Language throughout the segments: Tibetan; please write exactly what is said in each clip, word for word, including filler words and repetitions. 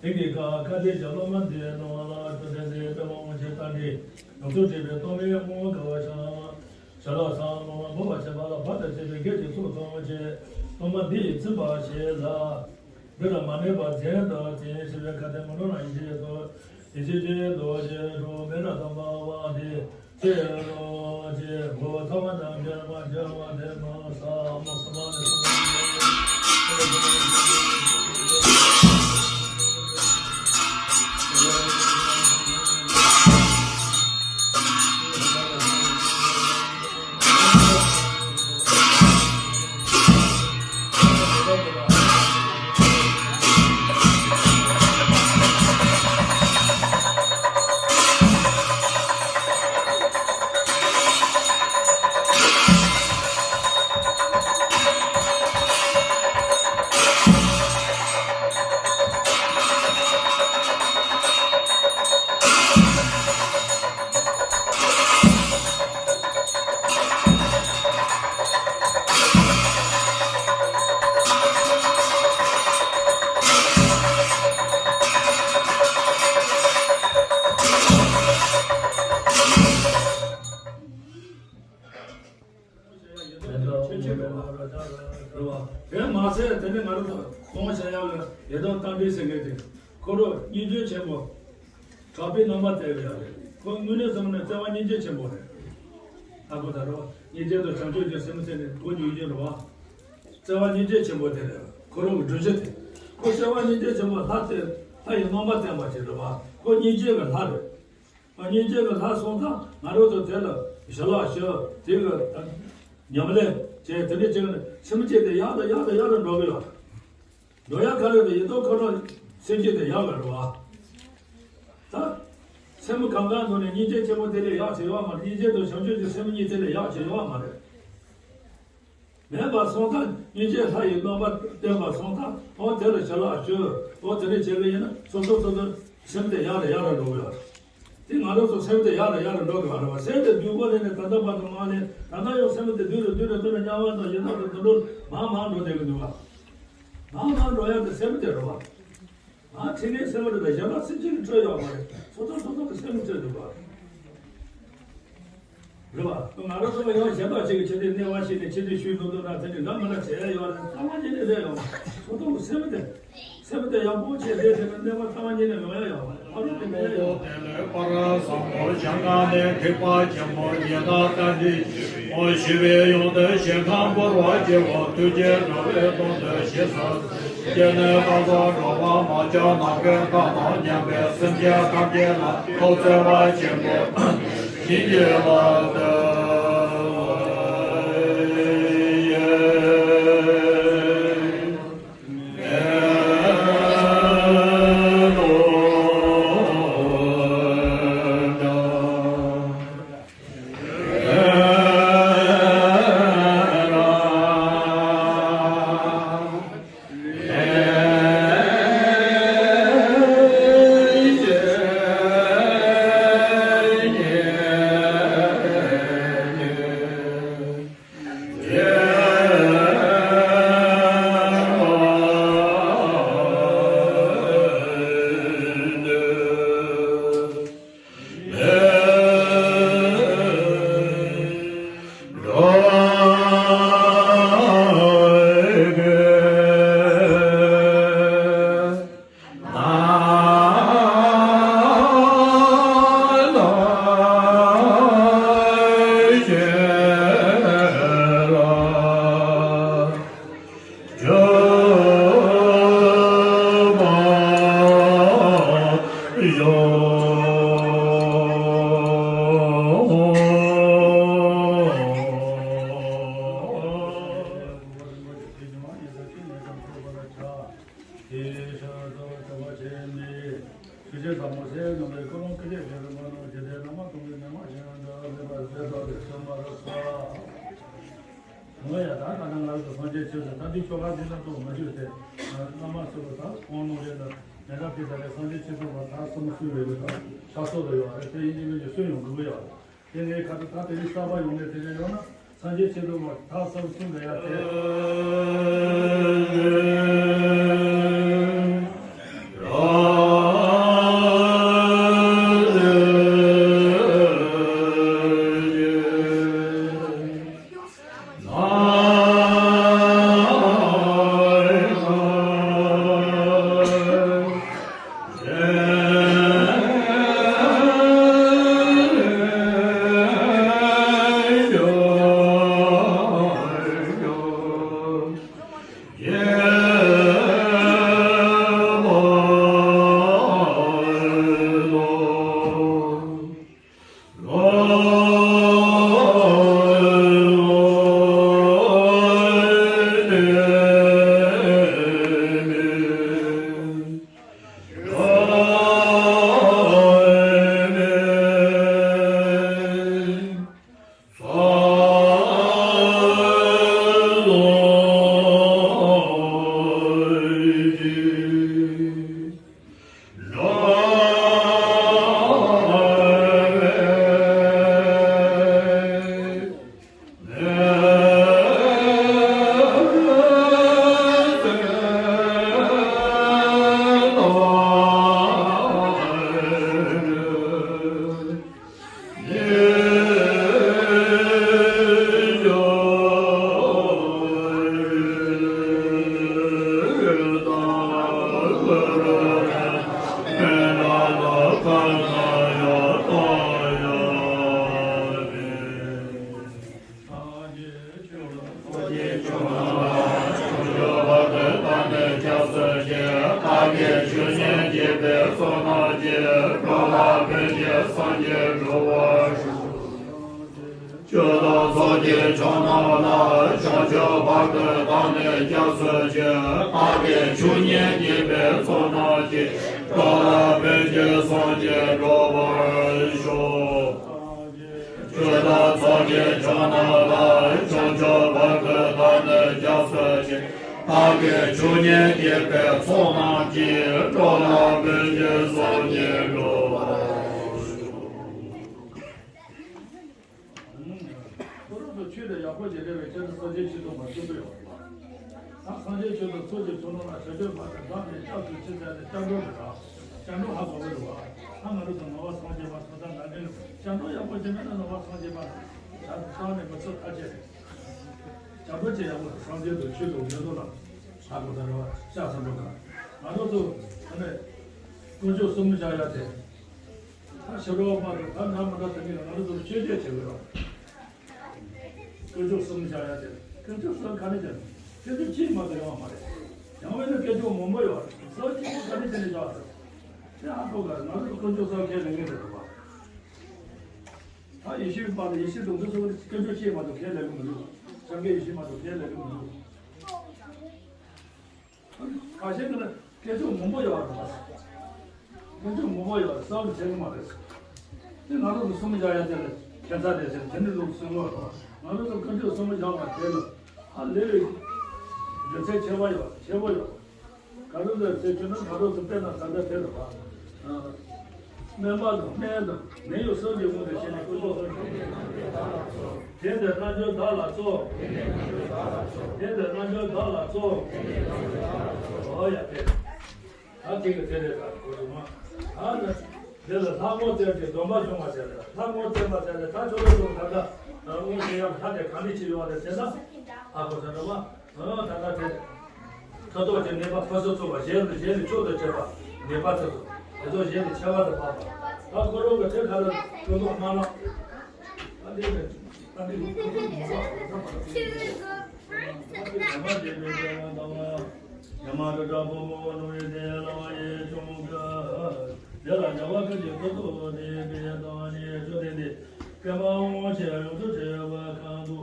དེ་གི་ཁ་ཁ་དེ་བྱ་སློབ་མ་འདི་ནོ་ལ་ཆོས་ལྡན་དེ་དཔེ་མང་ ཞེས་བསྟན་ཏེ། ཡོངས་སུ་དྲིལ་བའི་གཏོར་མའི་དབང་བསྐུར་བ་ཞིང་། ཞལ་ལག་ཚང་མ་འབུལ་བར་བྱེད་པ་ལ། བར་དུ་གཅོད་པའི་བགེགས་ཀྱི་ཚོགས་ཐམས་ཅད་གཏོར་མ་འདི་ཡིས་ཚིམ་པར་བྱས་ལ། འདི་ལ་མ་ནུས་པ་བྱིན་དང་བྱིན་ཞེས་པའི་ཁ་ཏོན་མ་འགྲོ་ན་ཡེ་ཤེས་ཀྱི་ཚོགས། ཡེ་ཤེས་ཀྱི་རྡོ་རྗེ་སྒྲོལ་མའི་སྒྲ་དམ་པ་དབང་འདི་ཚེ་རོ་ཅེས་གོ། ཐ་མ་རྣམས་ཀྱི་མ་བྱ་བ་འདི་མ་ས་མ་ས་མ་ནི་ས་མ། དེ་མ་ཟད་དེ་ནས་ང་རང་ཚོ་གཏོང་བྱ་ཡག་ལ་ཡེ་དོ་རྟ་མགྲིན་ཟེར་མཁན་དེ་ཁོ་རང་སྙིང་རྗེ་ཆེན་པོ། དྲག་པོའི་རྣམ་པ་སྟེར་བ་ཡང་རེད། ཁོ་དངོས་གནས་བསམ་ན་བརྩེ་བ་སྙིང་རྗེ་ཆེན་པོ་རེད། ད་ཁོ་ད་རོ་སྙིང་རྗེ་དང་བྱང་ཆུབ་ཀྱི་སེམས་ཟེར་ནས་ཁོ་སྙིང་རྗེ་རེད་བ། བརྩེ་བ་སྙིང་རྗེ་ཆེན་པོ་དེ་རེད། ཁོ་རང་གི་སྒྲུབ་བྱེད་དེ། ཁོ་བརྩེ་བ་སྙིང་རྗེ་ཆེན་པོ་ལྷ་སྟེ་ལྷ་ཡི་རྣམ་པ་བསྟན་པ་ཞིག་རེད་བ། ཁོ་སྙིང་རྗེ་གི་ལྷ་རེད། སྙིང་རྗེ་གི་ལྷ་སོང་ཙང་ང་རང་ཚོ་དེ་ལ་ཞི་ལྷག་ཞུ། དེ་གི་ཉམས་ལེན་བྱས། དེ་འདྲ་བྱས་ནས་སེམས་བསྐྱེད་དེ་ཡག་དང་ཡག་དང་ཡག་དང་འགྲོ་གི་ཡོད། འགྲོ་ཡག་ག་རེ་རེད། ཡིན་མདོག་ཁ་ནང་སེམས་བསྐྱེད་དེ་ཡག་ག་རེད་བ། ད་སེམས་གང་གང་འདུག་ནས་སྙིང་རྗེ་ཆེན་པོ་དེ་ལས་ཡག་ཅིག་ཡོད་མ་རེད། སྙིང་རྗེ་དང་བྱང་ཆུབ་ཀྱི་སེམས་གཉིས་དེ་ལས་ཡག་ཅིག་ཡོད་མ་རེད། མེད་པ་སོང་ཙང་སྙིང་རྗེ་ལྷ་ཡི་རྣམ་པ་བསྟན་པ་སོང་ཙང་འོ་དེ་ལ་ཞི་ལྷག་ཞུ། འོ་དེ་འདྲ་བྱེད་ཀྱི་ཡིན་ན་སོ་སོ་སོ་སོ་སེམས་དེ་ཡག་ལ་ཡག་ལ་འགྲོ་གི་ཡོད་རེད། དེ་ང་རང་ཚོ་སེམས་དེ་ཡག་ལ་ཡག་ལ་འགྲོ་གི་ཡོད་རེད་བ། སེམས་དེ་སྡུག་པོ་ལས་ནས་ད་ལྟ་བར་དུ་མ་ལས། ད་ལྟ་ཡང་སེམས་དེ་སྡུག་རུ་སྡུག་རུ་སྡུག་རུ་དམྱལ་བ་དང་ཡི་དྭགས་དང་དུད་འགྲོ་མང་མང་འགྲོ་བསྡད་ཀྱི་འདུག་བ། མང་མང་འགྲོ་ཡག་དེ་སེམས་དེ་རེད་བ། ང་ཁྲིད་མཁན་སེམས་རེད། ད་གཞན་དག་སེམས་ཅན་གྱི་སྤྲོད་ཡོད་མ་རེད། སོ་སོ་སོ་སོ་གི་སེམས་སྤྲོད་འདུག་བ། རེད་བ། ང་རང་ཚོ་ལ་ཡང་གཞན་དག་ཅིག་གི་ཆེད་དུ་གནས་པ་ཞིག་ནས་ཆེད་དུ་ཞུས་འདུག་འདུག་ན་དེ་ནི་འདྲ་མི་འདྲ་བྱས་ཡོད་རེད། ལྟ་བ་ཉིད་ནས་རེད་ཡོད། སོ་སོ་གི་སེམས་དེ། སེམས་དེ་ཡག་པོ་བྱས་ཏེ་དེ་ནི་གནས་པ་ལྟ་བ་ཉིད་ནས་མི་འོང་ཡ་ཡོད་མ་རེད། ཨ་རུ་དེ་མི་འོང་ཡ་ཡོད། པར་བཟང་པོ་བྱང་ཁ་ནས་ཐེག་པ་ཆེན་པོ་ཉི་ཟླ་ལྟར་འདི་ཞི་བའི་ཡོན་ཏན་ཞིང་ཁམས་བོར་བ་སྐྱེ་བོ་ཐུགས་རྗེ་འགྲོ་བའི་དོན་དུ་ཞེ་ས། སྐྱེ་གནས་ཁམས་སུ་འགྲོ་བ་མ་བྱོན་ནམ་མཁའི་མཐའ་དང་མཉམ་པའི་སེམས་ཅན་ཐམས་ཅད་ལ་ཐུགས་བརྩེ་བ་ཆེན་པོས་བྱིན་གྱིས་བརླབ་སྟེ། དེའི་ཕྱིར་དུ་དྲི་བ་ཆེན་འདི། ཆོས་ཀྱི་ཟབ་མོ་ཟེར་ནོ་ལས་ཀུན་སློང་ཀུན་བྱེད་ཀྱི་རིམ་པ་ནང་ཇི་ལྟར་བླ་མ་དང་པོའི་མན་ངག་གཞན་དུ་མེད་པར་ཟད་དོ་ཞེས་གསུངས་པར་སོ། འོ་ཡ། ད་ད་ནང་ང་རང་ཚོ་སངས་རྒྱས་ཆོས་ཟེར་ད་འདི་ཆོ་ག་འདི་ལ་གཏོགས་མ་བརྗོད་དེ། བླ་མ་ཚོ་ལ་ད་དབང་གནང་རེད་ལ། མེ་ད་ཕི་ད་ལས་སངས་རྒྱས་ཆོས་ཚོགས་པ་ད་གསུམ་གསུམ་རེད་ལ། ད་ཤ་སོགས་ལ་ཡོད་རེད། དེ་ཡིན་གཅིག་མིན་གཅིག་གསོན་ཡོང་དགོས་ཀྱི་ཡོད་རེད། དེ་ནས་ཁ་ཐུག་ད་དེ་རིང་གསར་པ་ཡོང་ནས་དེ་འདྲ་ཡོང་ན་སངས་རྒྱས་ཆོས་ཚོགས་པ་ད་གསུམ་གསུམ་རེད་ཡ་དེ། ཆོས་དང་ཚོགས་ཀྱི་མཆོག་རྣམས་ལ། བྱང་ཆུབ་བར་དུ་བདག་ནི་སྐྱབས་སུ་མཆི། བདག་གིས་ཆོས་ཉན་བགྱིས་པའི་ཚོགས་རྣམས་ཀྱིས། འགྲོ་ལ་ཕན་ཕྱིར་སངས་རྒྱས་འགྲུབ་པར་ཤོག་ཆོས་དང་ཚོགས་ཀྱི་མཆོག་རྣམས་ལ། བྱང་ཆུབ་བར་དུ་བདག་ནི་སྐྱབས་སུ་མཆི། བདག་གིས་ཆོས་ཉན་བགྱིས་པའི་ཚོགས་རྣམས་ཀྱིས། འགྲོ་ལ་ཕན་ཕྱིར་སངས་རྒྱས་འགྲུབ་པར་ཤོག་ཁོ་རང་ཚོ་ཆོས་དང་ཡག་པོ་ཞིག་རེད་པས། ཁྱེད་ཚོ་སངས་རྒྱས་ཆོས་ཚོགས་པ་གསུམ་པོ་ཡོད་པ། ད་སངས་རྒྱས་ཆོས་དང་ཚོགས་ཀྱི་མཆོག་རྣམས་ལ། བྱང་ཆུབ་བར་དུ་བདག་ནི་སྐྱབས་སུ་མཆི་ཟེར་ནས་སྐྱབས་འགྲོ་རེད་པ། སྐྱབས་འགྲོ་ཧ་གོ་གི་རེད་པ། ད་ང་རང་ཚོ་ནང་པ་སངས་རྒྱས་པ་ཚོ་ད་ང་འདྲ་ནི་སྐྱབས་འགྲོ་ཡག་པོ་ཞིག་མེད་ན་ནང་པ་སངས་རྒྱས་པ་ཆགས་ནས་མི་ཚོགས་ཐབས་ཆེ་རེད། སྐྱབས་འགྲོ་ཅིག་ཡག་པོ་སངས་རྒྱས་དང་ཆོས་དང་ཡོད་དོ་ལ་ཧ་གོ་ད་རེད་པ། ཤ་ཚ་འགྲོ་ག་ང་རང་ཚོ་ད་ནི་དཀོན་མཆོག་གསུམ་བཞག་ཡ་དེ། ད་ཕྱི་རོལ་པ་དང་ད་འདྲ་མི་འདྲ་དེ་གཉིས་ལ་ང་རང་ཚོར་སྤྱོད་བརྗོད་བྱེད་དགོས་རོགས། དཀོན་མཆོག་གསུམ་བཞག་ཡ་དེ། དཀོན་མཆོག་གསུམ་ག་ནས་བྱས་ནས། དཀོན་མཆོག་གཅིག་མ་གཏོགས་ཡོང་བ་མ་རེད། ཡང་མིན་ན་དཀོན་མཆོག་མང་པོ་ཡོད་རེད། གསུམ་གཅིག་པོ་ག་ནས་བྱས་ནས་བཞག་ཟེར། དེ་ཧ་གོ་ག་ང་ཚོ་དཀོན་མཆོག་གསུམ་ཁས་ལེན་གྱི་རེད་པ། ད་ཡེ་ཤུའི་བར་དུ་ཡེ་ཤུ་དང་འདི་ཚོ་དཀོན་མཆོག་གཅིག་མ་གཏོགས་ཁས་ལེན་གྱི་མི་འདུག་སངས་རྒྱས་ཡེ་ཤུ་མ་གཏོགས་ཁས་ལེན་གྱི་མི་འདུག་ཁ་ཤས་ཀྱིས་ནི་སྐད་ཆ་མང་པོ་ཡོད་རེད་པ། སྐད་ཆ་མང་པོ་ཡོད་རེད། བསམ་བློ་བྱེད་ཀྱི་མ་རེད། དེ་ང་རང་ཚོ་གསུམ་བཞག་ཡ་དེ་ལ་ཁྱད་མཚར་རེད་ཟེར། དེ་འདྲ་ལུགས་སེམས་ལོག་རེད་པ། ང་རང་ཚོ་དཀོན་མཆོག་གསུམ་བཞག་པ་དེ་ལ་ཧ་ལས་པའི་རྒྱུ་མཚན་ཆེ་བ་ཡོད་རེད། ཆེ་བོ་ཡོད་རེད། ག་རེ་ཟེར་ཟེར་ཁྱོད་ན་ང་རང་ཚོ་དཔེར་ན་ད་ལྟ་དེ་རེད་པ། སྨན་པ་དང་སྨན་དང་ནད་གཡོག་གསུམ་གྱི་དབང་དུ་བྱས་ནས་དཀོན་མཆོག་གསུམ་བྱུང་། དེ་འདིར་རྣལ་འབྱོར་བདག་ལ་སྩོལ། དེ་འདིར་རྣལ་འབྱོར་བདག་ལ་སྩོལ། ཨོ་ཡ་དེ། ད་དེ་གི་དེ་རེད། ད་གོ་རུ་མ། ད་ནི་འདི་ལ་ལྷ་ངོ་བསྟན་ཏེ་སྡོམ་པ་བྱུང་བ་ཟེར་ལ། ལྷ་ངོ་བསྟན་པ་ཟེར་ལ་ད་ཁྱོད་རང་ཚོ་ད་ལྟ་དངོས་གཞི་ཡང་ལྷ་དེ་གང་འདྲ་ཅིག་ཡོད་རེད་ཟེར་ན། ཨ་ཁོ་ཚོ་འདྲ་བ། ཨ་ད་ལྟ་དེ། ཁ་དོག་གི་ནུས་པ་ཕུན་སུམ་ཚོགས་པ། གཞན་ལ་གཞན་ལས་མཆོག་ཏུ་གྱུར་པ་ནུས་པ་ཆེ་སོང་། དེ་ཚོ་གཞན་ལས་ཁྱད་པར་དུ་འཕགས་པ། ད་ཁོ་རང་གི་དེ་ག་ལ་ཀུན་རྟོག་མ་ལགས། ད་འདི་ནས་ད་འདི་ནས་ཁོ་རང་མ་ལགས་ཟེར་བ་རེད། ད་འདི་ནས་མ་འདྲེས་པའི་དགེ་བ་དང་། ཉི་མ་རི་བྲག་ཕོ་མོ་རྣོ་བའི་གདན་ལ་ཡེ་ཆུང་གི། དེ་ལ་རྒྱལ་བ་ཀུན་གྱི་ཐུགས་རྟོགས་ཏེ། དགེ་དང་ཉེས་སྤྱོད་དེ་འདི་བསྐལ་པ་དབང་ཆེན་ཡོངས་སུ་གྲོལ་བ་གང་དུ།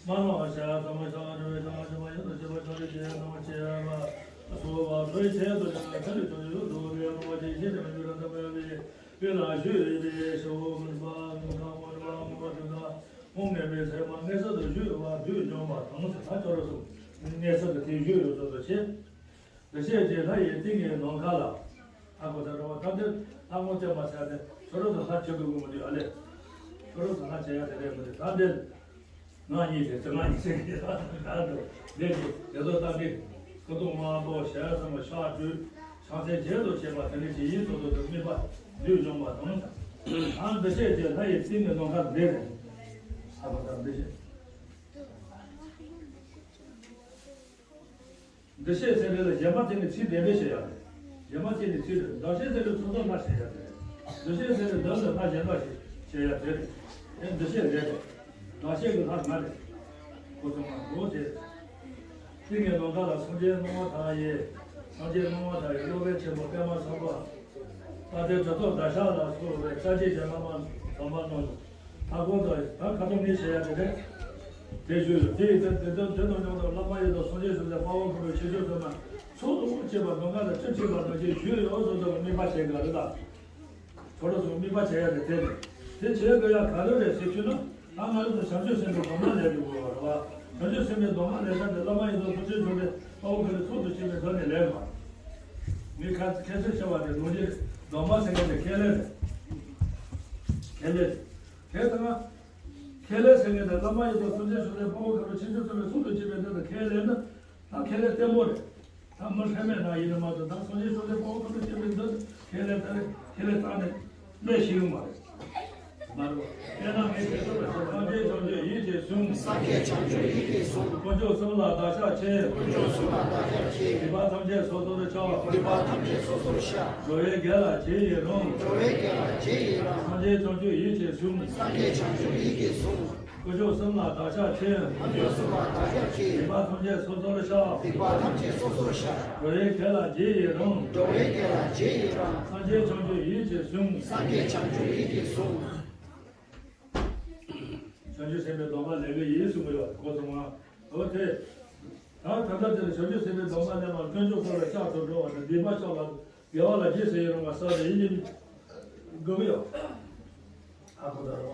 མ་ལོག་ཤ་ཚ་མ་ཤ་འགྲོ་བའི་དང་ཤ་མ་ཡོད་དང་ཤ་མ་ཤ་རེ་ཅན་དང་བཅས་པ། སོ་བ་ཐོའི་ཆེད་དུ་ཀྱང་ཚ་རེ་ཐོ་ཡོད་དོ་བའི་མོ་ཆེ་ཤེས་དེ་མ་ཡོད་ར་ད་མ་ཡོད་པའི་དཔེར་ན་ཞུས་པའི་ཤོ་མི་པ་མི་ཁ་མོ་ར་མོ་དུ་ན་མོ་ངེས་པའི་ཚེ་མ་ངེས་ས་དུ་ཞུས་པ་དུས་འཇོམས་པ་དང་ཟེར། ད་ཁྱོད་ར་སོ་ངེས་ས་དུ་དེ་ཞུས་ཡོད་སོ་སོ་ཆེ། འདི་ཤེས་ཀྱི་ལྷ་ཡི་ཏིང་ངེ་ནམ་མཁའ་ལ། ཨ་ཁོ་ད་རོ་ད་འདིར་ལྷ་ངོ་བསྟན་པ་ཟེར་ཏེ་ཁྱོད་རང་ཚོ་ལྷ་བྱེད་དགོས་ཀྱི་མི་འདུག་ཨ་ལེ། ཁྱོད་རང་ཚོ་ལྷ་བྱེད་ཡ་དེ་རེད་མི་འདུག་ད་འདིར་ང་གཉིས་དེ་ཚེ་ང་གཉིས་ཟེར་གྱི་ད་འདུག་འདིར་གྱི་དེ་ཚོ་ད་འདི་ཁོ་ཐོག་མ་པོ་ཞལ་ཚ་མ་ཤ་དྲུད་ཕྱག་འཚལ་བྱེད་དུ་བྱེད་པ་དེ་འདྲ་ཞིག་ཡིན་སོ་སོ་དུ་དམིགས་པ་འདུས་འཇོམས་པ་དང་། ཨ་འདི་ཤེས་ཀྱི་ལྷ་ཡི་ཏིང་ངེ་ནམ་མཁའ་འདི་རེད། ཨ་ཁོ་ད་འདི་ཤེས། འདུ་ཤེས་ཟེར་དེ་ལ་གཞན་པ་དེ་ནི་ཚིག་བདེན་པས་བཤད་ཡ་རེད། གཞན་པ་དེ་ནི་ཚིག་རེད། འདུ་ཤེས་ཟེར་དེ་ཚོགས་ཚོགས་ལྷ་བཤད་ཡ་དེ་རེད། འདུ་ཤེས་ཟེར་དེ་འདུ་ལ་ལྷ་གཞན་དག་ཞིག་བཤད་ཡ་དེ་རེད། དེ་འདུ་ཤེས་རེད་དེ། འདུ་ཤེས་ཀྱི་ལྷ་ང་རེད། ཁོ་ཚོ་མ་འགྲོ་དེ། ཏིང་ངེ་ནམ་མཁའ་ལ་སངས་རྒྱས་སྣང་བ་མཐའ་ཡས། སངས་རྒྱས་སྣང་བ་མཐའ་ཡས་སློབ་དཔོན་ཆེན་པོ་པདྨ་སམ་བྷ། ད་ལྟའི་གྲུབ་ཐོབ་བདག་ཅག་ལ་སོགས་པའི་ས་སྐྱེས་ཀྱི་བླ་མ་དམ་པ་རྣམས་ལ། ད་ཁོང་ཚོ་ད་ཁ་ཐུག་ནས་བཤད་ཡ་དེ་རེད། དེ་ཞུས་ཡོད། དེ་ཡི་དེ་དེ་དོན་དེ་དང་མཉམ་དུ་བླ་མ་ཡི་དམ་སངས་རྒྱས་བྱང་སེམས་དཔའ་བོ་ཁོ་རང་ཆེ་ཆུང་ཚང་མ་ཚོགས་སུ་དབུ་བྱེད་པ་ནམ་མཁའ་ལ་སྤྲིན་འཁྲིགས་པ་ནང་བཞིན་ཞུས་ཡོད་སོགས་སུ་དམིགས་པ་བྱེད་དགོས་རེད་ད། ཁོ་རང་ཚོ་དམིགས་པ་བྱེད་ཡ་དེ་དེ་རེད། དེ་བྱེད་དགོས་ཡ་ག་རེ་རེད་ཟེར་ཞུས་ན། ད་ང་རང་ཚོ་བྱང་ཆུབ་སེམས་དཔའི་གདམས་ངག་ལས་དགོས་པ་རེད་བ། བྱང་ཆུབ་སེམས་དཔའི་གདམས་ངག་ལས་ས་དེ་བླ་མ་ཡི་དམ་སངས་རྒྱས་བྱང་སེམས་དཔའ་བོ་ཁོ་རང་ཚོགས་སུ་བྱེད་པའི་དོན་ནི་ལས་མ། ངས་ཁ་ཁ་སང་བཤད་པ་དེ་ལུང་གི་གདམས་ངག་ཟེར་མཁན་དེ་ཁས་ལེན་རེད། ཁས་ལེན། དེ་ལྟར་ན། ཁས་ལེན་ཟེར་མཁན་དེ་བླ་མ་ཡི་དམ་སངས་རྒྱས་བྱང་སེམས་དཔའ་བོ་ཁོ་རང་ཆེ་ཆུང་ཚང་མས་ཚོགས་སུ་བྱེད་པའི་དོན་དུ་ཁས་ལེན་ན། ད་ཁས་ལེན་བརྟན་པོ་རེད། ད་མི་ཧྲལ་མེད་ན་ཡིན་ན་མ་གཏོགས་ད་སངས་རྒྱས་བྱང་སེམས་དཔའ་བོ་ཁོ་ཚོ་སྐྱེ་བའི་མདུན་དུ་ཁས་ལེན་ད་ཁས་ལེན་བཏང་ནས་གནས་ཤེས་ཡོང་མ་རེད། མ་རུ། དེས་ན་ངས་དེ་ལྟར་བྱ། སངས་རྒྱས་བྱང་ཆུབ་ཡིད་ཀྱིས་བཟུང་། སངས་རྒྱས་བྱང་ཆུབ་ཡིད་ཀྱིས་བཟུང་། དཀོན་མཆོག་གསུམ་ལ་བདག་ཕྱག་བྱེད། དཀོན་མཆོག་གསུམ་ལ་བདག་ཕྱག་བྱེད། སྡིག་པ་ཐམས་ཅད་སོ་སོར་བཤགས། སྡིག་པ་ཐམས་ཅད་སོ་སོར་བཤགས། འགྲོ་བའི་དགེ་ལ་རྗེས་ཡི་རང་། འགྲོ་བའི་དགེ་ལ་རྗེས་ཡི་རང་། སངས་རྒྱས་བྱང་ཆུབ་ཡིད་ཀྱིས་བཟུང་། སངས་རྒྱས་བྱང་ཆུབ་ཡིད་ཀྱིས་བཟུང་། དཀོན་མཆོག་གསུམ་ལ་བདག་ཕྱག་བྱེད། དཀོན་མཆོག་གསུམ་ལ་བདག་ཕྱག་བྱེད། སྡིག་པ་ཐམས་ཅད་སོ་སོར་བཤགས། སྡིག་པ་ཐམས་ཅད་སོ་སོར་བཤགས། འགྲོ་བའི་དགེ་ལ་རྗེས་ཡི་རང་། འགྲོ་བའི་དགེ་ལ་རྗེས་ཡི་རང་། སངས་རྒྱས་བྱང་ཆུབ་ཡིད་ཀྱིས་བཟུང་། སངས་རྒྱས་བྱང་ཆུབ་ཡིད་ཀྱིས་བཟུང་། བྱང་ཆུབ་སེམས་དཔའི་སྡོམ་པ་ལེན་གྱི་ཡིན་གསུངས་པ་ཡོད། གོ་སོང་ང་། འོ་དེ། ད་ད་ལྟ་དེར་བྱང་ཆུབ་སེམས་དཔའི་སྡོམ་པ་ལེན་པར་དཀོན་མཆོག་གསུམ་ལ་ཕྱག་འཚལ་འགྲོ་བ་དང་། སྡིག་པ་བཤགས་པ་དགེ་བ་ལ་རྗེས་སུ་ཡི་རང་བ་ཟེར་ཏེ་ཡིན་གྱི་དགོས་ཀྱི་ཡོད། ཨ་ཁོ་ད་རེད་བ།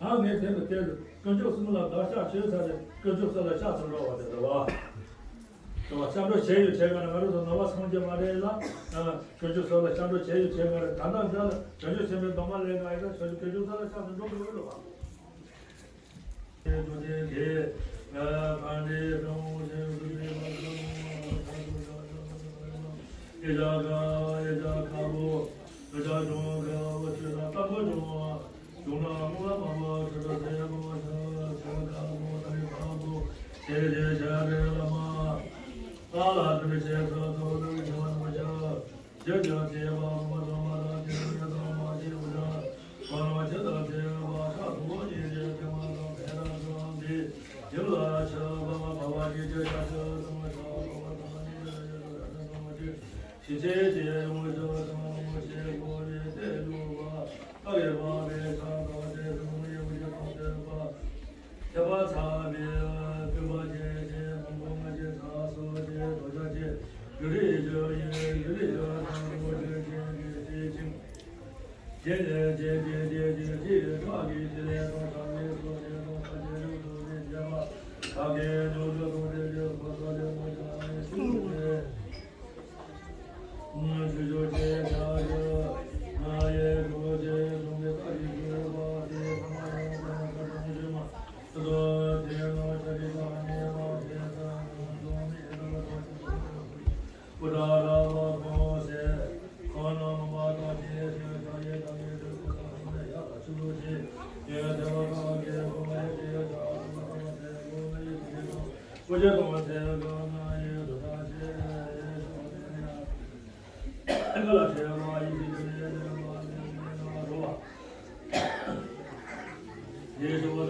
ད་ངས་དེ་ལ་བལྟས་ཏེ་དཀོན་མཆོག་གསུམ་ལ་བདག་ཕྱག་བྱོས་ཟེར་ཏེ་དཀོན་མཆོག་གསུམ་ལ་ཕྱག་འཚལ་འགྲོ་བ་དེ་རེད་བ། དེ་བ་སྐྱབས་འགྲོ་བྱས་ཡོད་བྱས་ག་ན་ང་རང་ཚོ་ནང་པ་སངས་རྒྱས་མ་རེད་ལ། དཀོན་མཆོག་གསུམ་ལ་སྐྱབས་འགྲོ་བྱས་ཡོད་བྱས་ག་རེད། ད་ལྟ་འདི་ལ་བྱང་ཆུབ་སེམས་དཔའི་སྡོམ་པ་ལེན་ག་ཡིན་ན་བྱང་ཆུབ་དཀོན་མཆོག་གསུམ་ལ་ཕྱག་འཚལ་འགྲོ་དགོས་ཀྱི་རེད་བ།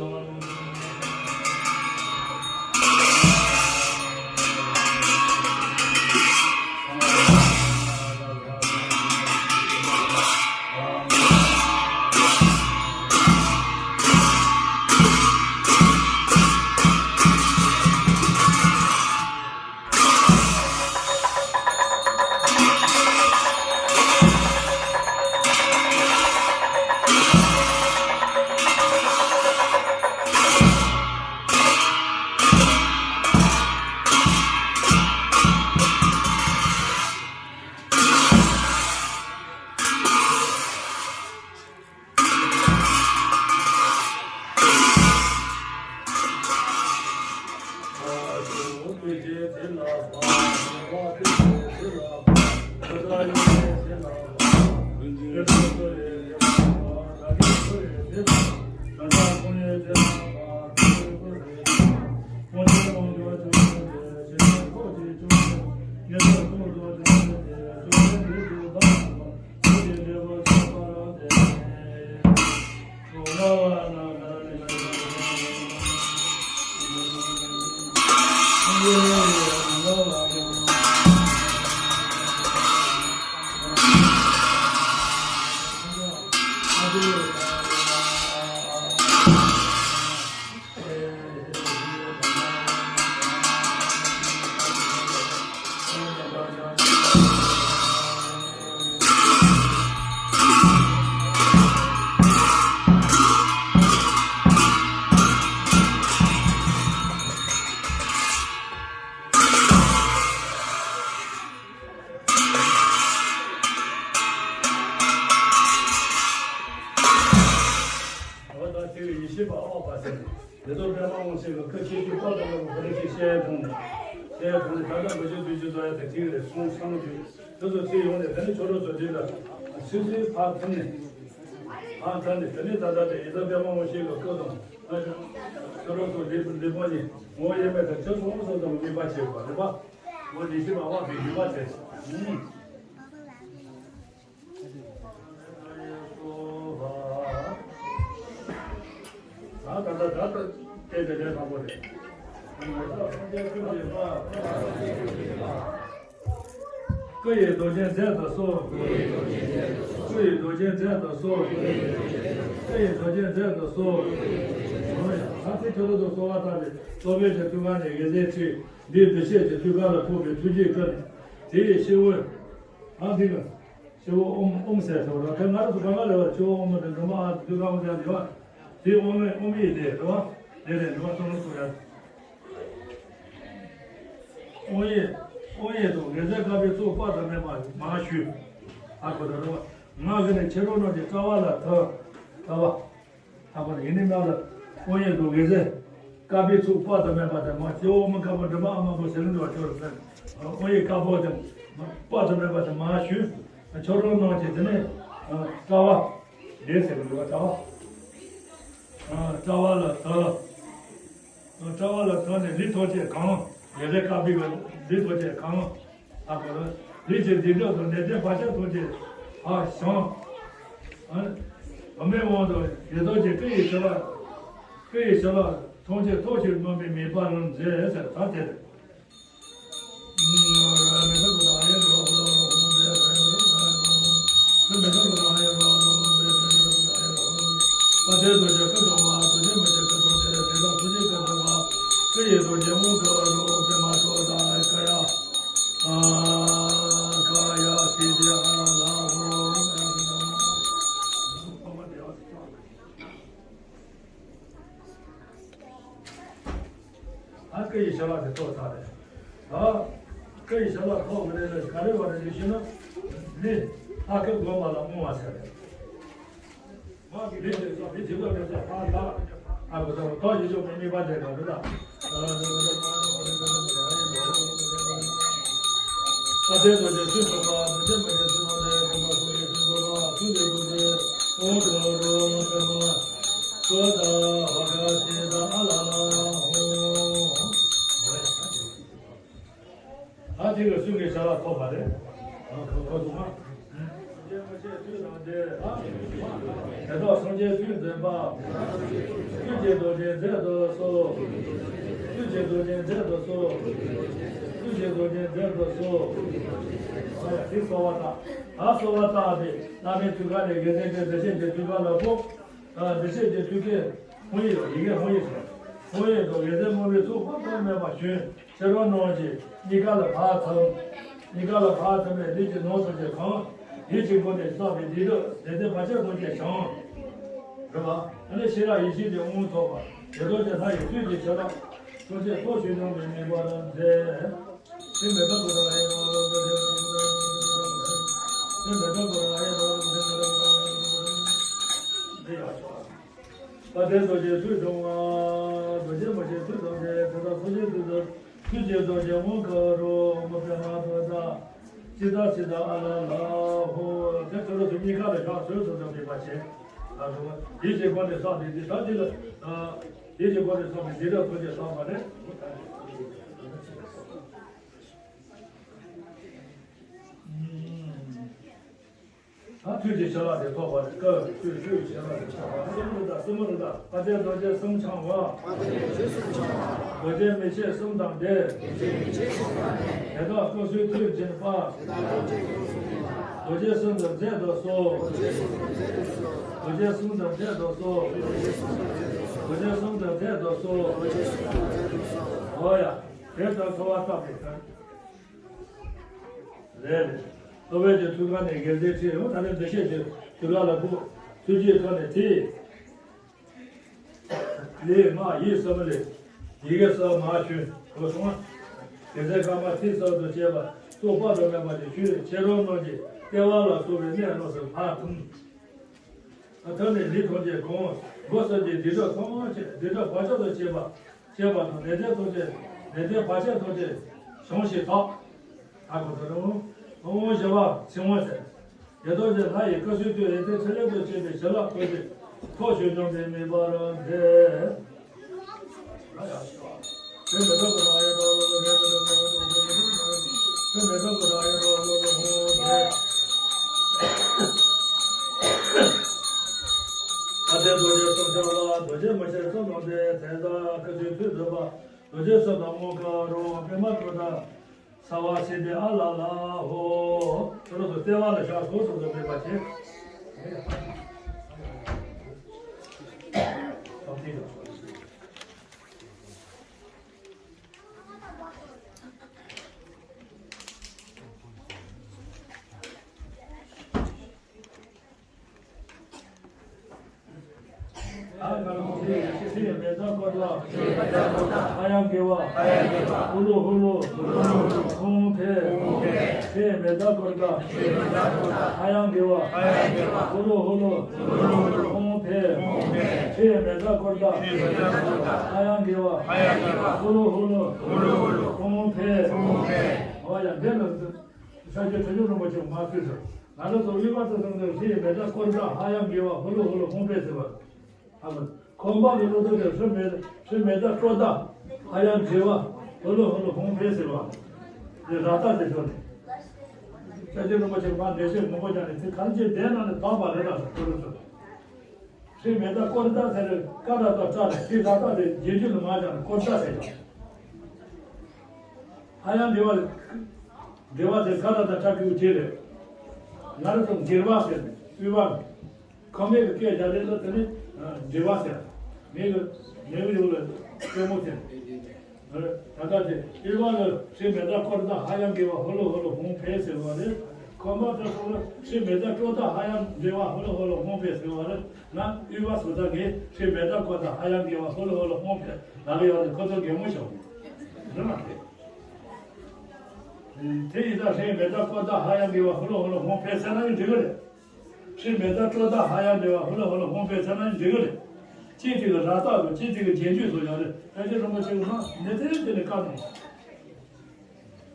འོ་ད་དེ་ཡེ་ཤེས་པ་ཨོ་པ་ཟེར། དེ་ཚོ་པདྨ་དབང་ཆེན་གྱི་བཀའ་ཆོས་ཀྱི་བཀའ་དང་པོ་ག་རེ་ཞིག་བཤད་དང་། བཤད་དང་ད་ལྟ་མི་ཆོས་དུས་ཆོས་ཚོ་ཡ་དེ་ཐིག་རེ་གསུང་གསང་རྒྱུ་དེ་ཚོ་ཚིག་ཡོང་ནས་དེ་ནི་ཆོས་གྲོགས་ཚོ་དེ་ལ་སུས་སུས་ཕར་ཐུག་ནས། ཨ་ད་ནི་དེ་ནི་ད་ལྟ་དེ་ཡི་དམ་པདྨ་འོད་ཞིག་གི་སྐུ་དང་། ཨ་ཁྱོད་རང་ཚོ་འདི་འདི་པོ་ནི་ངོ་ཡེ་མེད་དང་ཁྱོད་ཚོ་ཚོ་དང་ངེས་པ་བྱེད་པ་རེད་པ། ངོ་འདི་ཤི་མ་བ་བི་འགྱུར་བ་བྱེད། ཨུམ། ད་ད་ད་ད་དེ་དེ་ལས་དང་པོ་རེད། སྐུ་ཡི་རྡོ་རྗེ་མཛད་དུ་གསོལ། སྐུ་ཡི་རྡོ་རྗེ་མཛད་དུ་གསོལ། སྐུ་ཡི་རྡོ་རྗེ་མཛད་དུ་གསོལ། ད་ཚེ་ཁྱོད་ཚོ་གསོལ་བ་བཏབ་པའི་སྟོབས་པའི་ཆེ་ཐུགས་ཀ་ནས་དགེ་མཚན་ཁྲི་འདིའི་འདུ་ཤེས་ཀྱི་ཐུགས་ཀ་ལ་ཕོག་པའི་ཐུགས་རྗེའི་སྐུ་ནས་དེའི་སྤྱི་བོ། ཨ་འདི་ག་སྤྱི་བོ་ཨོམ་ཨོམ་ཟེར་ཐོག་ར་ཁ་ང་ར་སུ་ག་ང་རེ་བ་སྤྱི་བོ་ཨོམ་དང་འདྲ་མ་ཨ་འདི་ག་ཨོམ་ཟེར་འདི་བ། དེ་ཨོམ་ཨོམ་ཡིན་དེ་རེ་བ། དེ་ནས་འདི་བ་སོང་ལ་སོ་ཡ། ཨོ་ཡེ། ཨོ་ཡེ་དང་དགེ་མཚན་བཀའ་པའི་ཚོགས་དཔག་ཏུ་མེད་པ་མང་ཞུས། ཨ་ཁོ་ད་རུང་། ང་གི་ནི་ཁྱེད་རང་རྣམས་ཀྱི་སྐྲ་བ་ལ་ཐུག་སྐྲ་བ། ཨ་ཁོ་ཡིན་ནི་ང་ལ་ཨོ་ཡེ་དང་དགེ་མཚན་བཀའ་པའི་ཚོགས་དཔག་ཏུ་མེད་པ་དེ་མ་སྐྱེ་བོ་མི་དཀར་པོ་འདྲ་མ་ཨ་མ་པོ་ཟེར་འདྲ་བ་ཁྱོད་རུ་ཕན། ཨོ་ཡེ་དཀར་པོ་དེ་དཔག་ཏུ་མེད་པ་དེ་མང་ཞུས། ཁྱོད་རང་རྣམས་ཀྱི་དེ་ནི་སྐྲ་བ། དེ་ཟེར་གི་འདུག་བ་སྐྲ་བ། སྐྲ་བ་ལ་ཐུག་སྐྲ་བ་ལ་ཐུག་ནས་ལུས་ཐམས་ཅད་གང་། ཡ་རབས་དཀར་པོའི་ལུས་ཐམས་ཅད་གང་། ཨ་ཁོ་ལ་ལུས་ཀྱི་སྡིག་སྒྲིབ་དང་ནད་གདོན་བར་ཆད་ཐམས་ཅད་ཕར་བྱང་། བུད་མེད་དབང་དུ་ཡི་དྭགས་ཀྱི་སྐུ་ཡི་ཞལ་ལག་སྐུ་ཡི་ཞལ་ལག་ཐམས་ཅད་ཐོགས་ཤིང་རྣམ་པར་མེད་པར་མཛད་ཟེར་ད་དེ་རེད། ད་སྐུ་ཡི་ཞལ་ལག་དེ་ཐོགས་ཚར་རེད། ད་སྐུ་ཡི་ཞལ་ལག་ཐོགས་མི་རེད་ལ་ག་རེ་བ་རེད་ཞུས་ན། ལི། ཨ་ཁུ་དགོན་པ་ལ་བསྔོ་བ་ཟེར་རེད། མ་གི་ལི་དེ་ཚོ་ལི་དེ་ཚོ་མི་ཚོ་ཕ་ད། ཨ་ཁུ་ད་ཐོག་ཡི་ཆོག་མི་གཉིས་པ་དེ་གང་རེད་ད། ཨ་དེ་ཚོ་དེ་ཚོ་ཚོ་པ་དེ་ཚོ་མི་ཚོ་ཚོ་པ་དེ་ཚོ་ཚོ་ཡི་ཚོ་པ་ཚོ་ཡི་ཚོ་པ་ཚོ་ཡི་ཚོ་པ། ཨ་དེ་ག་གསུང་གི་ཞལ་ལག་ཐོབ་པ་རེད། ཨ་ཁོ་ཁོ་ཚོ་མ། དེ་དག་སངས་རྒྱས་ཐུགས་འཛིན་པ། ཐུགས་རྗེ་རྡོ་རྗེ་མཛད་དུ་གསོལ། ཐུགས་རྗེ་རྡོ་རྗེ་མཛད་དུ་གསོལ། ཐུགས་རྗེ་རྡོ་རྗེ་མཛད་དུ་གསོལ། ཨ་ཡ་དེ་གསོལ་བ་བཏབ། ད་གསོལ་བ་བཏབ་པས་བླ་མའི་ཐུགས་ཀ་ནས་དགེ་མཚན་ཅན་འདི་ཤེས་ཀྱི་ཐུགས་ཀ་ལ་ཕོག་ཨ་འདི་ཤེས་ཀྱི་ཐུགས་ཀའི་ཧཱུྃ་ཡིག་ཡི་གེ་ཧཱུྃ་ཡིག་ཟེར། ཧཱུྃ་ཡིག་དང་དགེ་མཚན་བསྔོ་བའི་ཚོགས་དཔག་ཏུ་མེད་པ་ཞུས། ཁྱེད་རང་རྣམས་ཀྱིས་གཉིས་ཀ་ལ་ཕར་ཐུག་གཉིས་ཀ་ལ་ཕར་ཐུག་ནས་ལུས་ཀྱི་ནང་ཐམས་ཅད་གང་། ཡིད་ཀྱི་སྒོ་ནས་བསགས་པའི་སྡིག་སྒྲིབ་ནད་གདོན་བར་ཆད་ཐམས་ཅད་བྱང་། རེད་པ། ཨ་ནི་ཤེས་རབ་ཡེ་ཤེས་ཀྱི་དབང་ཐོབ་པ། དེ་ལྟར་གྱི་ལྷ་ཡི་ཐུགས་ཀྱི་ཞལ་ལག་ཐམས་ཅད་ཐོགས་ཤིང་རྣམ་པར་མེད་པར་མཛད། ཨ་དེ་རྡོ་རྗེ་ཐུགས་དྲངས་པ། རྡོ་རྗེ་མ་ཆེན་ཐུགས་དྲངས་ཏེ་དེ་དག་ཐུགས་རྗེ་ཐུགས་དྲངས། ཐུགས་རྗེ་རྡོ་རྗེ་དབང་བསྐུར་རོ། མ་པདྨ་ཐོད་ཕྲེང་ཙིཏྟ་སིདྡྷི་ཨ་ལ་ལ་ཧོ། དེ་ཚོ་རུ་ཐུགས་གཉིས་ཀ་ལ་བཞག་ཚོད་དུ་འགྲོ་མེད་པ་བྱས། ད་དུ་ཡིད་ཀྱི་སྒོ་ནས་བསགས་ཏེ་འདི་ལྟ་འདི་ལ། ཡིད་ཀྱི་སྒོ་ནས་བསགས་ཏེ་འདི་ལྟ་ཐུགས་རྗེ་བསགས་པ་རེད། ད་ཐུགས་ཀྱི་བྱ་བ་དེ་ཐོབ་པ་རེད། སྐབས་ཐོས་ཐོས་བྱ་བ་དེ་ཐོབ་པ་རེད། གསུམ་རེད་ད། གསུམ་རེད་ད། ཨ་དེ་རྡོ་རྗེ་གསུམ་འཆང་བ། རྡོ་རྗེ་མིག་ཤེས་གསུམ་དང་ལྡན། དེ་དག་སྐུ་གསུང་ཐུགས་འཛིན་པ། རྡོ་རྗེ་གསུམ་དུ་མཛད་དུ་གསོལ། རྡོ་རྗེ་གསུམ་དུ་མཛད་དུ་གསོལ། རྡོ་རྗེ་གསུམ་དུ་མཛད་དུ་གསོལ། འོ་ཡ། དེ་ལྟར་གསོལ་བ་བཏབ་པའི་ཁར། རེད། རེད། རྟོག་པའི་གི་ཐུགས་ཀ་ནས་དགེ་མཚན་ཁྲིད་ཡོང་། ད་ནི་འདུ་ཤེས་ཀྱི་ཐུགས་ཀ་ལ་ཕོག་ཐུགས་རྗེའི་ཐོག་ནས་ཐིག་ལེ་མ་ཡིག་གསུམ་ལས་ཡི་གེ་གསུམ་མ་ཞུ་གོ་སོང་། དགེ་མཚན་བཀའ་མ་ཐིག་གསུམ་དུ་བཅས་པ་སོགས་དཔག་ཏུ་མེད་པ་ཞིག་ཞུས། ཁྱེད་རང་རྣམས་ཀྱིས་ལྟེ་བ་ལ་སོགས་པའི་གནས་རྣམས་སུ་ཕར་ཐུག་ཐོག་ནས་ལུས་ཐམས་ཅད་གང་། སྒོ་གསུམ་གྱི་སྡིག་སྒྲིབ་ཐམས་ཅད་སྡིག་སྒྲིབ་བག་ཆགས་དང་བཅས་པ་བཅས་པ་དང་ནད་གདོན་ཐམས་ཅད་ནད་གདོན་བག་ཆགས་ཐམས་ཅད་བྱང་ཞིང་དག་ད་གོ་ཐོས་རུང་། ཨོ་ཞེས་པ་ཚིག་དབང་ཟེར། དེ་ལྟར་ཞེས་ལྷ་ཡི་བཀའ་སྲོལ་ལྟར་ཡོན་ཏན་ཕྲིན་ལས་དང་བཅས་པའི་བྱིན་རླབས་ཀུན་གྱིས་ཐོག་ཆོས་སྐྱོང་དེ་མེད་པར་འཕེལ། རྡོ་རྗེ་མ་ཆེན་གསུམ་ནང་དེ་དེ་ལྟར་བཀའ་སྲོལ་མཐུན་དུ་པ། རྡོ་རྗེ་གསུམ་དང་མོའུ་འགལ་རུང་པདྨ་ཀུན་བདག་ས་བ་ཤིན་ཏུ་ཨ་ལ་ལ་ཧོ། ཁྱོད་རང་ཚོ་ལྟེ་བ་ལ་ཤར་སོ་སོ་སོ་མེད་པ་བྱེད། ཕྱི་མེ་ཏོག་ཀོ་ཏ། ཧ་ཡང་གི་བ། ཧུ་ལུ་ཧུ་ལུ། ཧོང་ཕེ། ཕྱི་མེ་ཏོག་ཀོ་ཏ། ཧ་ཡང་གི་བ། ཧུ་ལུ་ཧུ་ལུ། ཧོང་ཕེ། ཕྱི་མེ་ཏོག་ཀོ་ཏ། ཧ་ཡང་གི་བ། ཧུ་ལུ་ཧུ་ལུ། ཧོང་ཕེ། ཨོ་ཡ་འདི་ལ། ཤཱཀྱ་བྱང་ཆུབ་རིན་པོ་ཆེ་མ་བསྐུལ་ཟེར། ང་རང་ཚོ་དབུས་པ་ཚོ་ཚང་ཚང་ཧྲི་མེ་ཏོག་ཀོ་ཏ་ཧ་ཡང་གི་བ་ཧུ་ལུ་ཧུ་ལུ་ཧོང་ཕེ་ཟེར་བ། ཨ་མ། ཁོང་པ་གི་བློ་ཐུབ་དེ་ཧྲི་མེ་ཧྲི་མེ་ཏོག་ཀོ་ཏ་ཧ་ཡང་གི་བ་ཧུ་ལུ་ཧུ་ལུ་ཧོང་ཕེ་ཟེར་བ། དེ་ར་ཏ་དེ་ཤོར་ནས། ཤཱཀྱ་རིན་པོ་ཆེ་མ་འདྲེ་ཤོད་མང་པོ་ཀྱང་ནས་ཚིག་གང་ཅི་བདེན་ན་ནས་དག་པ་རེད་ལ་ཁོ་རུ་ཚོ། ཧྲི་མེ་ཏོག་ཀོ་ཏ་ཟེར་ཀ་ར་ཏ་ཀྲ་རེད། ཧྲི་ར་ཏ་རེད། རྗེས་འཇུག་ལ་མ་ཀྱང་ཀོ་ཏ་ཟེར་ཡོད། ཧ་ཡང་འབྲེལ་བ་རེད། འབྲེལ་བ་ཟེར་ཀ་ར་ཏ་ཀྲ་གི་དབུས་དེ་རེད། ང་རང་ཚོ་འགྱེར་བ་ཟེར་ནས་དབུས་བ། ཁམས་པའི་སྐད་རྒྱག་རེད་ལ་དེ་ནི་འབྲེལ་བ་ཟེར། མི་གི་མི་གི་ཡུལ་ལ་ལྟད་མོ་ཟེར། ད་ལྟ་དེ་དབུས་བ་ལ་ཧྲི་མེ་ཏོག་ཀོ་ཏ་ཧ་ཡང་གི་བ་ཧུ་ལུ་ཧུ་ལུ་ཧོང་ཕེ་ཟེར་བ་རེད། ཁམས་པ་ཚོ་ཚོ་ལ་ཧྲི་མེ་ཏོག་ཀོ་ཏ་ཧ་ཡང་གི་བ་ཧུ་ལུ་ཧུ་ལུ་ཧོང་ཕེ་ཟེར་བ་རེད། ང་དབུས་པ་སུ་དག་གིས་ཧྲི་མེ་ཏོག་ཀོ་ཏ་ཧ་ཡང་གི་བ་ཧུ་ལུ་ཧུ་ལུ་ཧོང་ཕེ་ལ་གི་ཡོད་དེ་ཁོ་ཚོ་གད་མོ་ཤོར་རེད་མ་རེད། དེ་ཡིན་ཙང་ཧྲི་མེ་ཏོག་ཀོ་ཏ་ཧ་ཡང་གི་བ་ཧུ་ལུ་ཧུ་ལུ་ཧོང་ཕེ་ཟེར་ན་ཡང་འགྲིག་གི་རེད། ཧྲི་མེ་ཏོག་ཀོ་ཏ་ཧ་ཡང་གི་བ་ཧུ་ལུ་ཧུ་ལུ་ཧོང་ཕེ་ཟེར་ན་ཡང་འགྲིག་གི་རེད། གཅིག་གཅིག་གི་ར་ཏ་དང་གཅིག་གཅིག་གི་རྗེས་འཇུག་སོགས་ཡོད་རེད། ཕལ་ཆེར་རིན་པོ་ཆེ་གི་ནང་ནས་དེ་དེ་ནས་བཀའ་གནང་།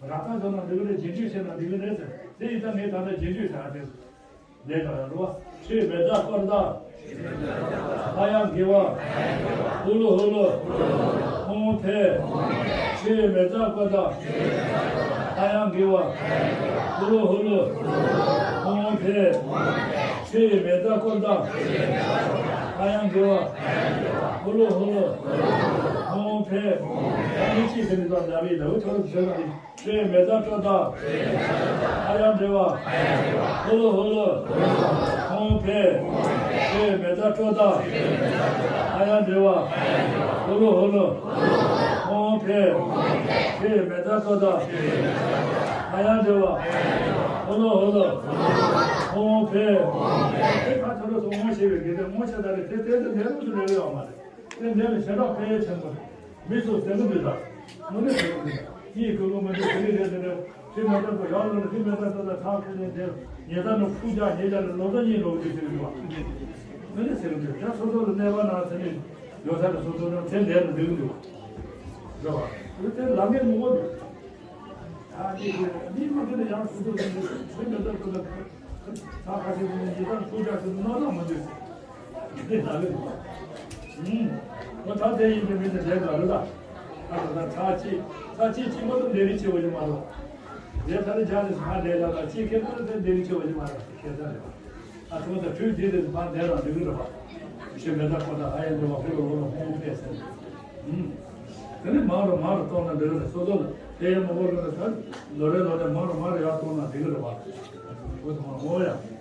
ར་ཏ་བཟོ་ན་འགྲིག་གི་རེད། རྗེས་འཇུག་བྱས་ན་འགྲིག་གི་རེད་ཟེར། དེ་ཡིན་ཙང་ངས་ད་ལྟ་རྗེས་འཇུག་བྱ་དེ། ལས་ཀ་ཡང་རུ་བ། ཧྲི་མེ་ཏོག་ཀོ་ཏ། ཧ་ཡང་གི་བ། ཧུ་ལུ་ཧུ་ལུ། ཧོང་ཕེ། ཧྲི་མེ་ཏོག་ཀོ་ཏ། ཧ་ཡང་གི་བ། ཧུ་ལུ་ཧུ་ལུ། ཧོང་ཕེ། ཧྲི་མེ་ཏོག་ཀོ་ཏ། ཧ་ཡང་གི་བ། ཧུ་ལུ་ཧུ་ལུ། ཧོང་ཕེ། ཨ་ནི་ཅི་ཟེར་ནི་ཙམ་ལ་བའི་ལ་འུ་ཆོ་རུ་ཟེར་ན་ནི། ཧྲི་མེ་ཏོག་ཀོ་ཏ། ཧ་ཡང་གི་བ། ཧུ་ལུ་ཧུ་ལུ། ཧོང་ཕེ། ཧྲི་མེ་ཏོག་ཀོ་ཏ། ཧ་ཡང་གི་བ། ཧུ་ལུ་ཧུ་ལུ། ཧོང་ཕེ། ཧྲི་མེ་ཏོག་ཀོ་ཏ། ཧ་ཡང་གི་བ། ཧུ་ལུ་ཧུ་ལུ། ཧོང་ཕེ། དེ་ཁ་ཐོར་སོང་ངོ་ཤེས་པའི་དགེ་ལྡན་ངོ་ཤེས་ད་རེ་དེ་དེ་དེ་ནས་རུ་ཟེར་རེ་ཡོད་མ་རེད། དེ་འདྲ་ནི་ཞེ་དྲག་ཕན་ཡོན་ཆེན་པོ་རེད། མི་ཚོ་ཟེར་གི་འདུག་ད། དངོས་གནས་ཟེར་གི་འདུག་གཉིས་ཀྱི་ལུང་མི་འདུག་དེ་རིང་རེད་དེ་འདྲ། ཧྲི་མེ་ཏོག་ཏུ་ཡར་ལོ་ནི་ཧྲི་མེ་ཏོག་ཏུ་ད་ཐག་ཁེ་ནས་དེ་ཉེ་ད་ནི་ཁུག་རྒྱག་ཉེ་རྒྱག་ནི་ལོ་ཟླ་གཉིས་ལོ་གི་ཟེར་གི་འདུག་དངོས་གནས་ཟེར་གི་འདུག་ད་སོ་སོ་ལ་གནས་པ་ན་ཟེར་ནས་ཡོད་ས་ནས་སོ་སོ་ནང་དེ་འདྲ་ནི་འདུག་གི་འདུག་རེད་བ། དེ་ལ་ངས་ངོ་བོ་འདུག་ད་ཅི་ཞིག་མི་མ་གི་ནས་ཡང་སོ་སོ་ལ་ཧྲི་མེ་ཏོག་ཏུ་ད་ཐག་ཁ་ཤས་ནས་ཉེ་ད་ཁུག་རྒྱག་ཟེར་ནོར་ན་མ་འདུག་དེ་ལྟ་གི་རེད། ཨུམ། ཁོ་ཐག་དེ་ཡིན་པའི་མི་དེ་ལས་ཀ་རེད་ད། ཨ་ད་ད་ཚ་གཅིག་ཚ་གཅིག་གཅིག་མ་གཏོགས་ལས་རིགས་ཆེ་བ་ཞིག་མ་རེད། ལས་ཐ་ལི་ཇ་ནི་ཧ་ལས་ལ་ད་གཅིག་ཁེ་ཁོ་ལ་དེ་ལས་རིགས་ཆེ་བ་ཞིག་མ་རེད་ཁེ་ད་རེད། ཨ་ཚོ་ད་དུས་འདི་རེད་ཕ་ལས་རང་འདི་གི་རེད་པ། ཤེས་མེད་ད་ཁོ་ད་ཧ་ཡང་འདི་བ་ཧུ་ལ་ཧུ་ལ་ཧོང་ཕེ་ཟེར། ཨུམ། དེ་ནི་མང་རུ་མང་རུ་གཏོང་ན་འདི་གི་རེད་སོ་སོ་ལ་དེ་ཡང་མ་གོ་རུ་ད་ལོ་རེ་ལོ་རེ་མང་རུ་མང་རུ་ཡར་གཏོང་ན་འདི་གི་རེད་པ། ཁོ་ད་མ་ངོ་ཡ།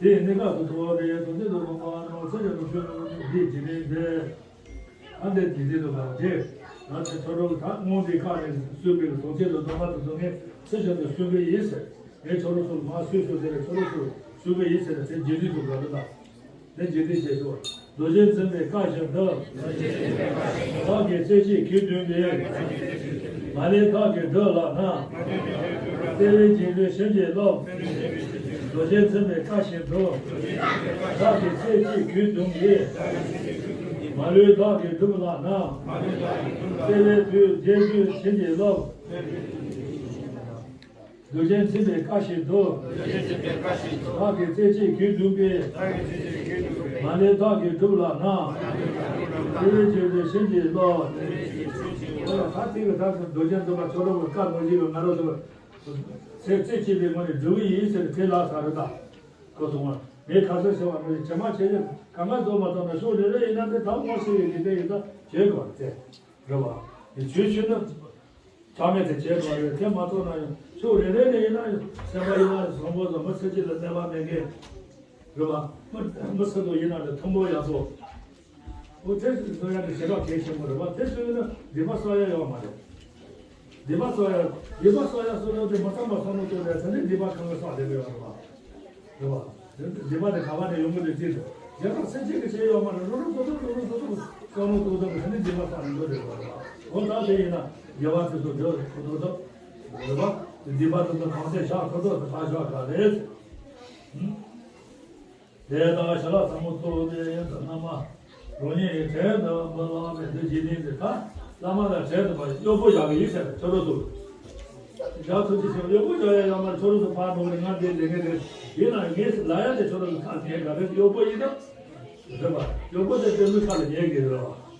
དེའི་གནས་སྐབས་སུ་ཐོབ་པའི་ཐུགས་རྗེ་དང་ལྡན་པ་ནི་འདིའི་འཇིག་རྟེན་པའི། ཨ་འདི་དེ་དེ་དུ་ལ་དེ། ང་ཚོ་ཚོ་རོགས་ད་སྔོན་དེ་ཁ་ནས་གསོལ་བའི་གཟུགས་ཅན་དུ་སྡོམ་པ་དེ་ཚོ་ངས་ཚེ་ཞིང་དུ་གསོལ་གི་ཡིན་ཟེར། ངས་ཁྱོད་རོགས་ཚོ་མ་གསོལ་ཞོར་དེ་ལ་ཁྱོད་རོགས་ཚོ་གསོལ་གི་ཡིན་ཟེར་ནས་དེ་རྗེས་ཟློས་དུ་ག་རེ་དང་། དེ་རྗེས་ཟློས་བྱེད་ཤོག་རྡོ་རྗེ་འཛིན་པའི་བཀའ་བཞིན་དུ། བདག་གིས་རྩེ་གཅིག་གུས་བཏུད་པའི། མ་ལུས་བདག་གི་སྒྲུབ་ལགས་ན། བརྩེ་བས་རྗེས་ཟློས་བྱིན་གྱིས་རློབས། རྡོ་རྗེ་འཛིན་པའི་བཀའ་བཞིན་དུ། བདག་གིས་རྩེ་གཅིག་གུས་བཏུད་པའི། མ་ལུས་བདག་གི་སྒྲུབ་ལགས་ན། བརྩེ་བས་དུས་རྗེས་ཟློས་བྱིན་གྱིས་རློབས། རྡོ་རྗེ་འཛིན་པའི་བཀའ་བཞིན་དུ། བདག་གིས་རྩེ་གཅིག་གུས་བཏུད་པའི། མ་ལུས་བདག་གི་སྒྲུབ་ལགས་ན། བརྩེ་བས་རྗེས་ཟློས་བྱིན་གྱིས་རློབས། ད་ཐེངས་ཀྱི་ཐག་ཏུ་རྡོ་རྗེ་འཛིན་པ་ཁྱོད་རང་གི་བཀའ་ནོར་བཞིན་པའི་ང་རང་ཚོ། ཚེ་ཚེ་གཅིག་པའི་ངོས་ནས་འགྲུབ་ཀྱི་ཡིན་ཟེར་ནས་དེ་ལ་ས་རེ་ད། ཁོ་ཚོ་ང་ངས་ཁ་སང་བྱས་པ་མི་རེད། བྱེ་མ་བྱེད་ཀྱི་གང་ག་རྫོགས་མ་ཐོན་ན་ཤོག་རེ་རེ་ཡིན་ན་དེ་དང་མ་ཤེས་ཡོད་ཀྱི་དེ་ཡིན་ད་བྱེད་དགོས་རེད་དེ། རེད་བ། ཆོས་ཆོས་ན། ཆགས་མེད་དེ་བྱེད་དགོས་རེད། དེ་མ་ཐོན་ན་ཡང་ཤོག་རེ་རེ་ནས་ཡིན་ན་ཡང་སེམས་པ་ཡིན་ན་བཟང་པོ་བཟང་མི་ཚེ་གཅིག་ལ་གནས་པ་མེད་མཁན། རེད་བ། མི་མི་ཚེ་ཐོག་ཡིན་ན་ལས་མཐོན་པོ་ཡག་པོ། འོ་དེ་བཟོ་ཡ་དེ་ཞེ་དྲག་གལ་ཆེན་པོ་རེད་བ། དེ་བཟོས་ན་སྡིག་པ་གསོག་ཡ་ཡོད་མ་རེད། སྡིག་པ་གསོག་ཡ། སྡིག་པ་གསོག་ཡ་གསོག་ཡ་དེ་མ་བསམ་པ་བསམ་བློ་གཏོང་ཡ་དེ་ནི་སྡིག་པ་གང་ག་གསོག་བསྡད་ཀྱི་ཡོད་རེད་བ། རེད་བ། སྡིག་པ་དེ་ག་བ་ནས་ཡོང་གི་རེད་ཅེས་དེ་དག་སེམས་ཅན་གྱི་ཆེད་ཡོད་མ་རེད། རོ་རོ་ཐོ་ཐོ་རོ་རོ་ཐོ་ཐོ་བསམ་བློ་གཏོང་ཐུབ་པ་དེ་ནི་སྡིག་པ་གསོག་ཡ་འགྲོ་རེད་བ། འོ་ད་དེ་ཡིན་ན་དགེ་བ་དེ་ཚོ་འགྲོ་ཐུབ་ཐུབ་ཐུབ། རེད་བ། སྡིག་པ་དེ་ཚོ་གང་ཚེ་བཤགས་ཐུབ་ཐུབ་དེ་ཐག་ཆོད་ག་རེད། དེ་དག་ཞལ་ལག་ཟབ་མོ་ཐོབ་པའི་ཡོན་ཏན་བླ་མ། རང་ཉིད་བྲན་དུ་མི་ལངས་པའི་འདི་འཇིག་རྟེན་འདི་ད་བླ་མ་ལ་བྲན་དུ་མ་གཡོག་པོ་བཞག་གི་ཡིན་ཟེར་ཁྱོད་རང་ཚོ། བཞག་ཐུབ་ཀྱི་ཆེ་གཡོག་པོ་བཞག་ཡ་ཡོད་མ་རེད། ཁྱོད་རང་ཚོ་ཕར་འགྲོ་རེད། ང་འདི་ལས་ངན་རེད། ཡིན་ན་ངས་ལ་ཡ་དེ་ཁྱོད་རང་ཚོ་ཁ་ཉན་ག་རེད། གཡོག་པོ་ཡིན་ན། རེད་པ། གཡོག་པོ་དེ་དེ་མི་ཁ་ལ་ཉན་གི་རེད་པ།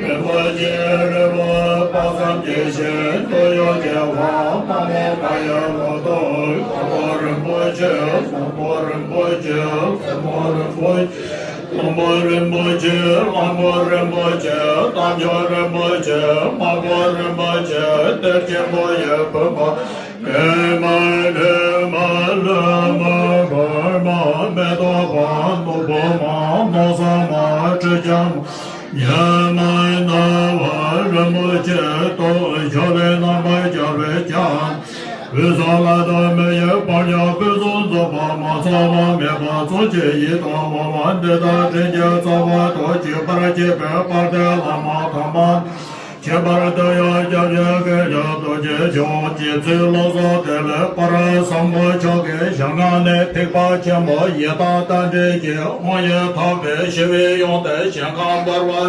མཁན་རིན་པོ་ཆེ། མཁན་རིན་པོ་ཆེ། མཁན་རིན་པོ་ཆེ། མཁན་རིན་པོ་ཆེ། དམ་ཆོས་རིན་པོ་ཆེ། དམ་ཆོས་རིན་པོ་ཆེ། དམ་པ་རིན་པོ་ཆེ། གཏེར་ཆེན་པོ་ཡི་བུམ་པ། ཀྱེ་མ་ཀྱེ་མ་ཀླུ་མ་གར་མ་མེ་ཏོག་པ་ནོར་བུ་མ་མནོ་བསམ་མ་དྲི་ཆབ་མ་ཉི་མ་རྣམ་པར་རིན་པོ་ཆེ་ཏོག་ཞོ་ལས་རྣམ་པར་སྦྱར་བའི་ལྕགས། བོད་ས་ལ་དྭགས་མི་ཡི་བར་ཡང་ཕུན་སུམ་ཚོགས་པ་མ་ཚང་བ་མེད་པ་ཚོགས་ཀྱི་ཡིད་དུ་འོང་བ་འདི་དག་དྲིན་གྱི་རྩ་བ་ཏུ་གཅིག་པར་བྱེད་པའི་དཔལ་ལྡན་བླ་མ་དམ་པ། ཁྱད་པར་དུ་ཡང་སྐྱབས་རྗེ་མཁན་ཆེན་རྡོ་རྗེ་འཆང་རྗེ་བཙུན་བློ་བཟང་བདེ་ལེགས་དཔལ་བཟང་པོ་མཆོག་གི་ཞལ་སྔ་ནས་ཐེག་པ་ཆེན་པོ་ཡི་དམ་རྟ་མགྲིན་གྱི་དབང་ཡིས་ཐོབ་པའི་ཞི་བའི་དབྱངས་དང་ཞིང་ཁམས་འབར་བ།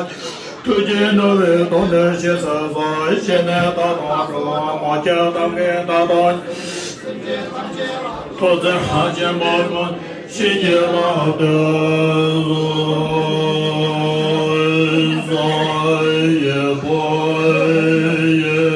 ཐུགས་རྗེས་ནོར་བུའི་དོན་དུ་ཞེས་སུ་གསོལ། ཞེས་ནས་བདག་དང་གྲུབ་དབང་མ་སྐྱེས་ཐབས་མཁས་ལྟ་སྟངས་ཐུགས་བརྩེ་ལྷ་ཆེན་པོ་ཀུན་ཤེས་ཀྱི་ལག་ཏུ་གསོལ། ཡེ་ཕོ་ཡེ།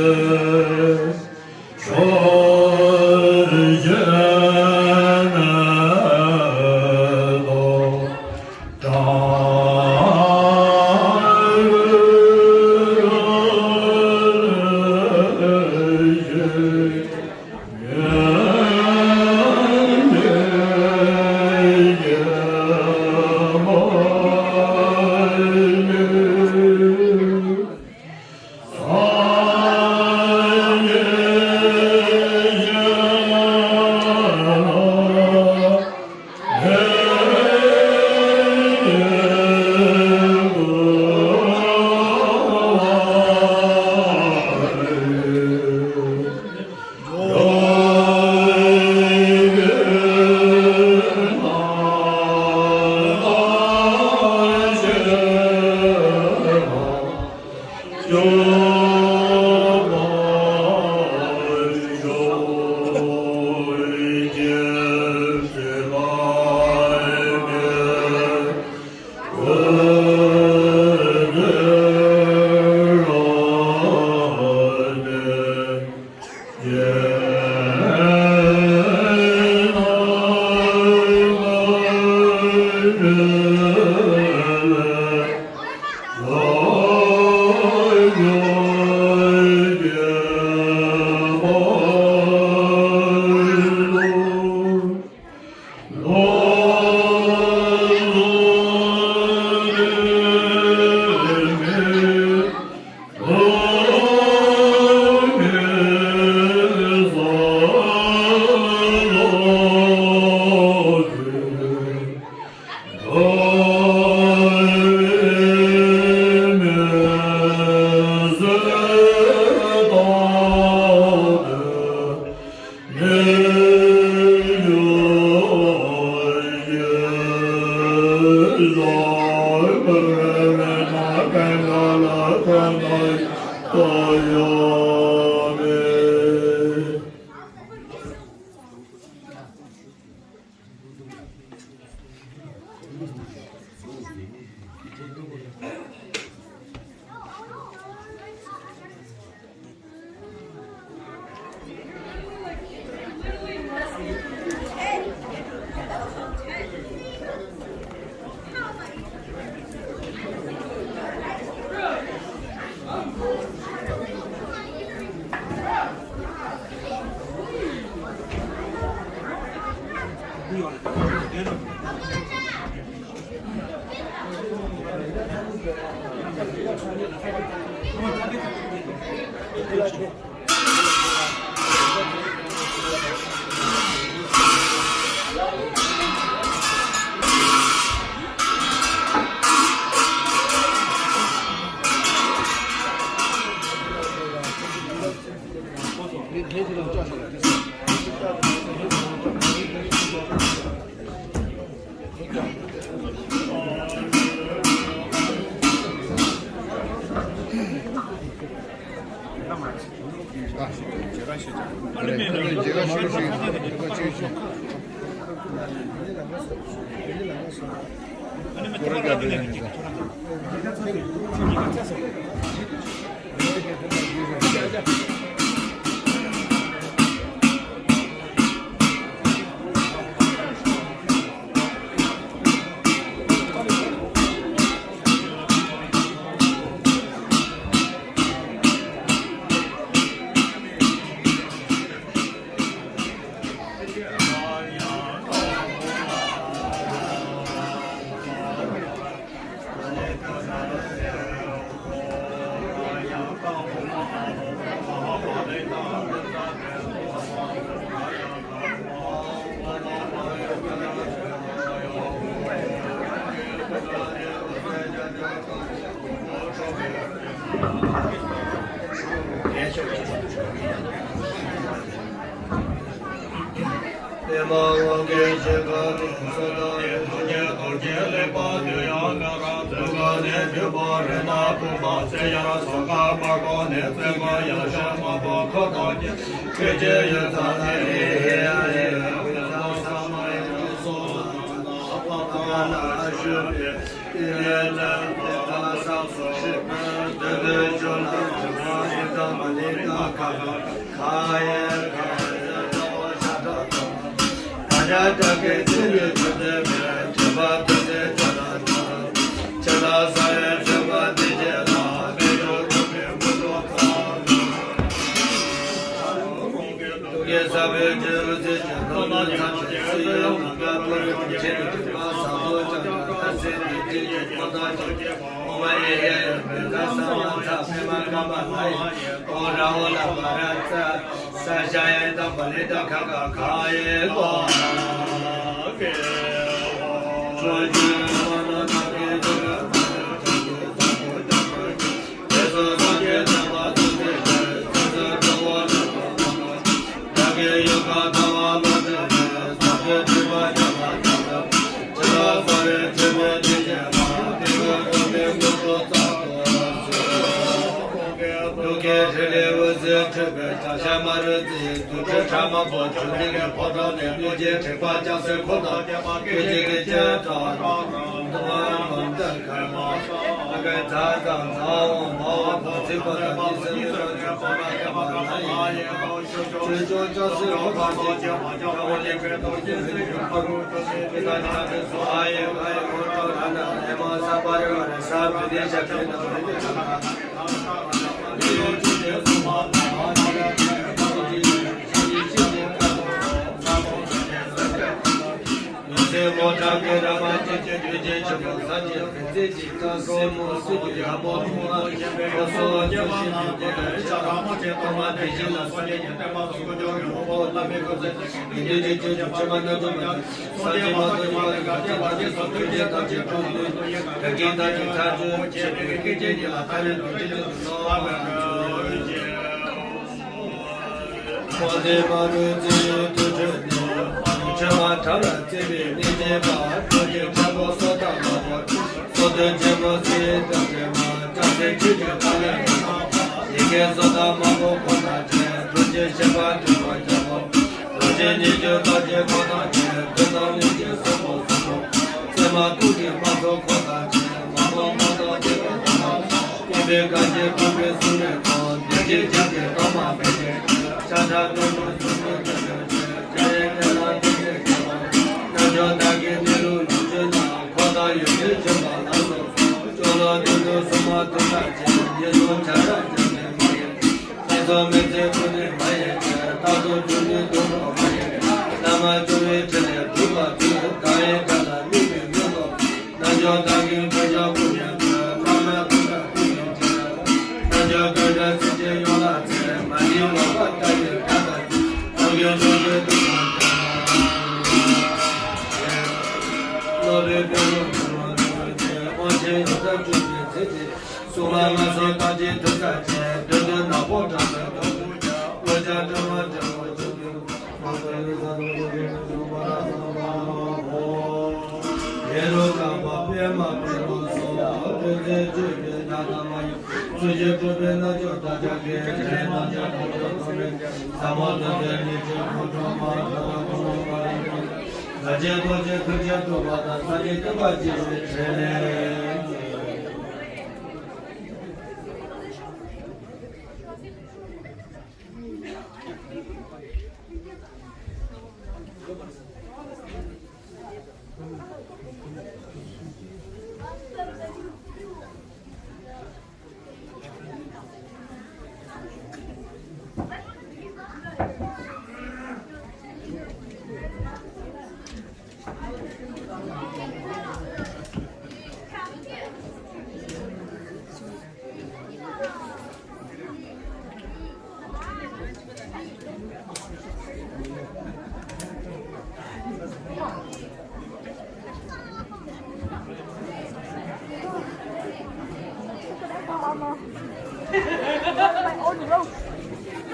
On the road.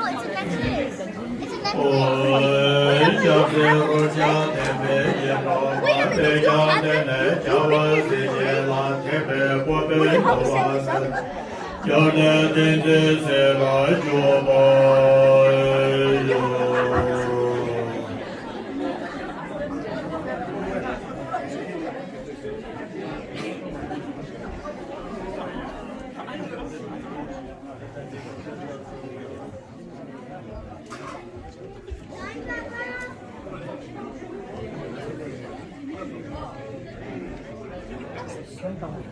It's a necklace. It's a necklace. ཨོ། སྐྱབས་རྗེ་རོ་བརྒྱ་ལྡན་པའི་རྒྱལ་པོ་དཔལ་ལྡན་ནས་རྒྱལ་བ་སྲས་བཅས་ལ་ཐེག་པའི་སྤོབས་པས་གུས་པ་བསྩལ། སྐྱབས་གནས་བསྟན་འཛིན་སྲས་ལ་སྐྱོབ་པར་ཤོག།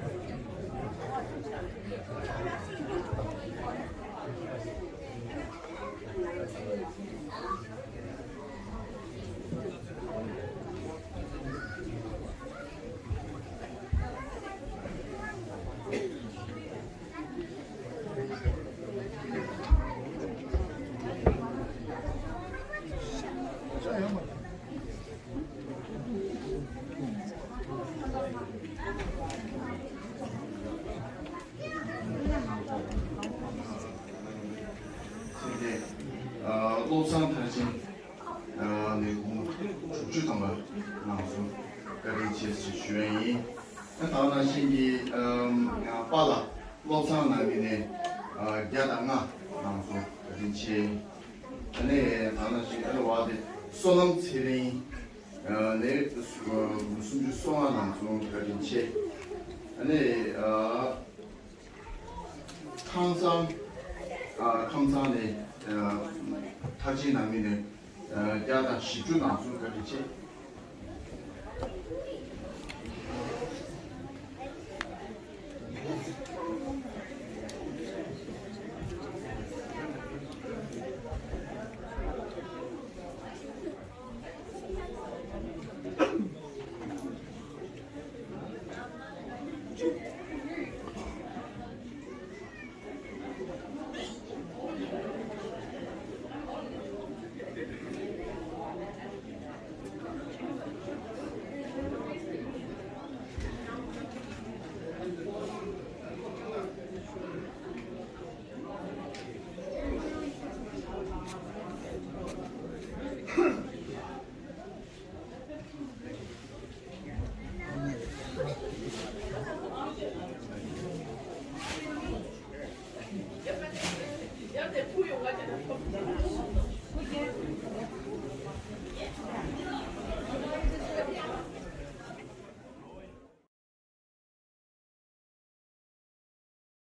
བློ་བཟང་མཐར་ཕྱིན་ནས་དགུང་ལོ་དྲུག་ཅུ་ཐམ་པ་གནང་སོང་། བཀའ་དྲིན་ཆེ་ཞེས་ཞུ་ཡ་ཡིན། ད་ག་ནང་བཞིན་གྱི་པཱ་ལགས་བློ་བཟང་ནང་མི་ནས་བརྒྱ་དང་ལྔ་གནང་སོང་། བཀའ་དྲིན་ཆེ། ཨ་ནི་ད་ག་ནང་བཞིན་ཨ་ནི་བ་དེ་བསོད་ནམས་ཚེ་རིང་ནས་སུམ་ཅུ་སོ་ལྔ་གནང་སོང་། བཀའ་དྲིན་ཆེ། ཨ་ནི་ཁང་བཟང་། ཨ། ཁམས་ཚང་ནས། ཨ། མཐར་ཕྱིན་གནང་མི་ནས། ཨ། བརྒྱ་དང་བཞི་བཅུ་གནང་སོང་། བཀའ་དྲིན་ཆེ།